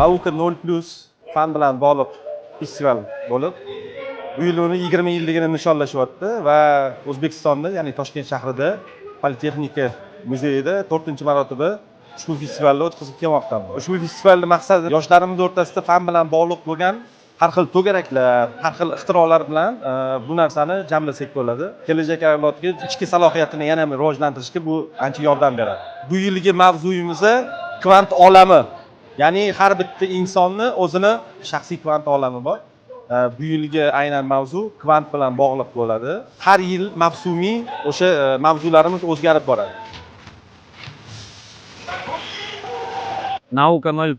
Наука 0+ fan bilan bog'liq festival bo'lib, bu yil uni 20 yilligini nishonlashyapti va O'zbekistonda, ya'ni Toshkent shahrida Politexnika muzeyida 4-marotaba ushbu festivalni o'tkazib kelmoqdamiz. Ushbu festivalning maqsadi yoshlarimiz o'rtasida fan bilan bog'liq bo'lgan har xil to'garaklar, har xil ixtirolar bilan bu narsani jamlasak bo'ladi. Kelajak avlodga ichki salohiyatini yana ham rivojlantirishga bu ancha yordam beradi. Bu yilgi mavzuyimiz kvant olami. Ya'ni har bitta insonni o'zini shaxsiy kvant olami bor. Bu yilgi aynan mavzu kvant bilan bog'liq bo'ladi. Har yil mavsumiy o'sha mavzularimiz o'zgarib boradi. Наука 0+.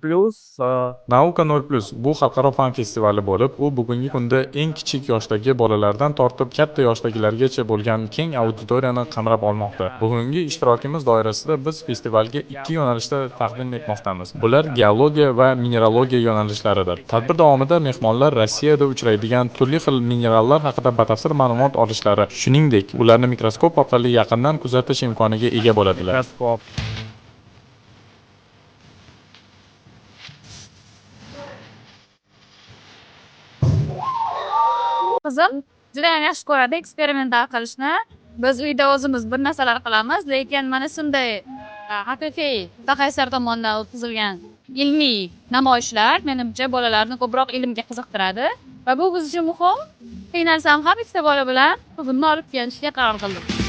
Наука 0+ bu xalqaro fan festivali bo'lib, u bugungi kunda eng kichik yoshdagi bolalardan tortib katta yoshdagilargacha bo'lgan keng auditoriyani qamrab olmoqda. Bugungi ishtirokimiz doirasida biz festivalga ikki yo'nalishda taqdim etmoqdamiz. Bular geologiya va mineralogiya yo'nalishlaridir. Tadbir davomida mehmonlar Rossiyada uchraydigan turli xil minerallar haqida batafsil ma'lumot olishlari, shuningdek, ularni mikroskop orqali yaqindan kuzatish imkoniga ega bo'ladilar. Микроскоп. Qizim judayam yaxshi ko'radi eksperimentlar qilishni. Biz uyda o'zimiz bir narsalar qilamiz, lekin mana shunday haqiqiy mutaxassislar tomonidan o'tkazilgan ilmiy namoyishlar menimcha bolalarni ko'proq ilmga qiziqtiradi va bu biz uchun muhim. Qiynalsam ham ikkita bola bilan qizimni olib kelishga qaror qildim.